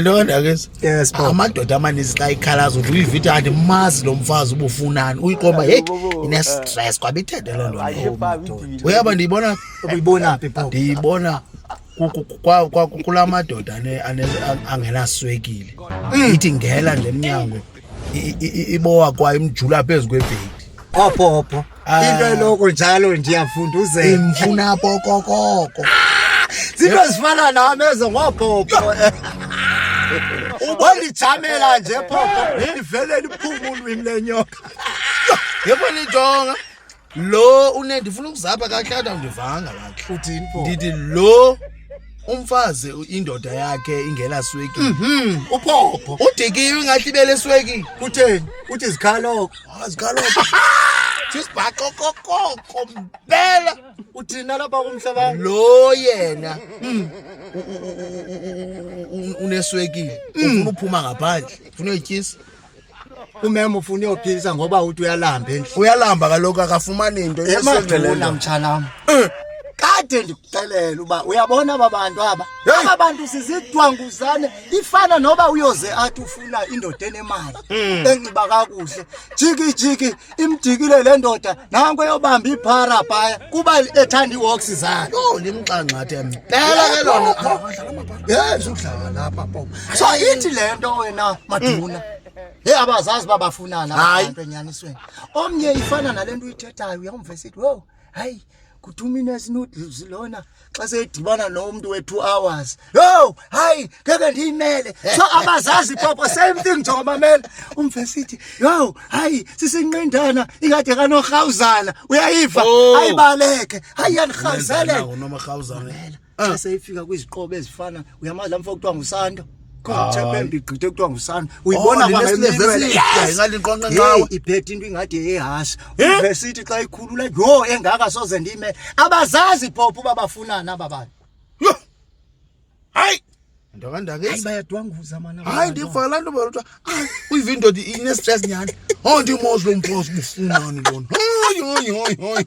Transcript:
Nto kandakezi. Yes, Bob. Amadoda amaninzi xa ikhalaza uthi uyivithi andimazi lo mfazi ubufunani, uyiqomba heyi ine-stress kwabithethe loo nto leyo. Uyaba ndiyibona. Ubuyibona phi, Bob? Ndiyibona kulaa madoda angenaswekile. Ithi ngela nje emnyango, ibowa kwayo imjula phezu kwebhedi. Ophopho. Ah. Into eloko njalo ndiyafunduzela. Imfuna pokokoko. Zinto ezifana nam ezo ngophopho. Wandijamela nje phopho, ivele liphume ulwimi lenyoka. Yebo, nijonga lo une ndifuna ukuzapha kakuhle, andivanga kakuhle. Uthini pho? Ndithi lo umfazi indoda yakhe ingenaswekile. Uphopho. Udikiwe ingathi ibele eswekile. Kutheni? Uthi zikhaloko. Azikaloko sisibhaqokokoko mpela. Uthina lapha kumhlaba. Lo yena uneswekile, ufuna uphuma ngaphandle, ufuna uyotyisa. Umema ufuna uyophisa ngoba uthi uyalamba endlini. Uyalamba kaloku, akafumani into. Emaduna, mtshanam. Kade ndikuxelela uba uyabona aba bantu aba. Aba bantu sizidwanguzane, ifana noba uyoze athi ufuna indoda enemali. Enxiba kakuhle. Jiki jiki imdikile le ndoda, nanko eyobamba iphara phaya kuba ethanda ii-works zakhe. Oh, limxangxathe mpela ke lona. Yes, udlala lapha popo. So ithi le nto wena maduna. Hey, abazazi uba bafunana Hayi. abantu enyanisweni. Omnye ifana nale nto uyithethayo, uyamva esithi, "Wo, hayi, ku-2 minutes noodles lona xa seyidibana nomntu we-2 hours. Yo, hayi, ngeke ndiyimele." So abazazi popo, same thing njengomamela. Umve sithi, "Yo, hayi, sisinqindana ingade kanorhawuzana." Uyayiva? Oh. Ayibaleke. Hayi, yanirhawuzelela. Nomarhawuzana. Xa seyifika kwiziqobo ezifana, uyamazi laa mfo kuthiwa nguSanto? Khona uthepembe igqithe kuthiwa nguSanto. Uyibona Oh, kwangeminwe. Yes. Ingathi inqonqe Hey, nqawe. iphethe into ingathi yeyehasha. Uvesithi xa ikhulula, yho, engaka soze ndime. Abazazi phopho uba bafunana aba bantu. Yho! Hayi. Nto Hayi, kandakezi. bayadwanguza mana. Hayi, ndiva laa nto balotwa. Hayi, uyiva indoda ine-stress nyhani. Oh, ndimazi lo mfazi ubufunani lona. Hayi, hayi, hayi, hayi.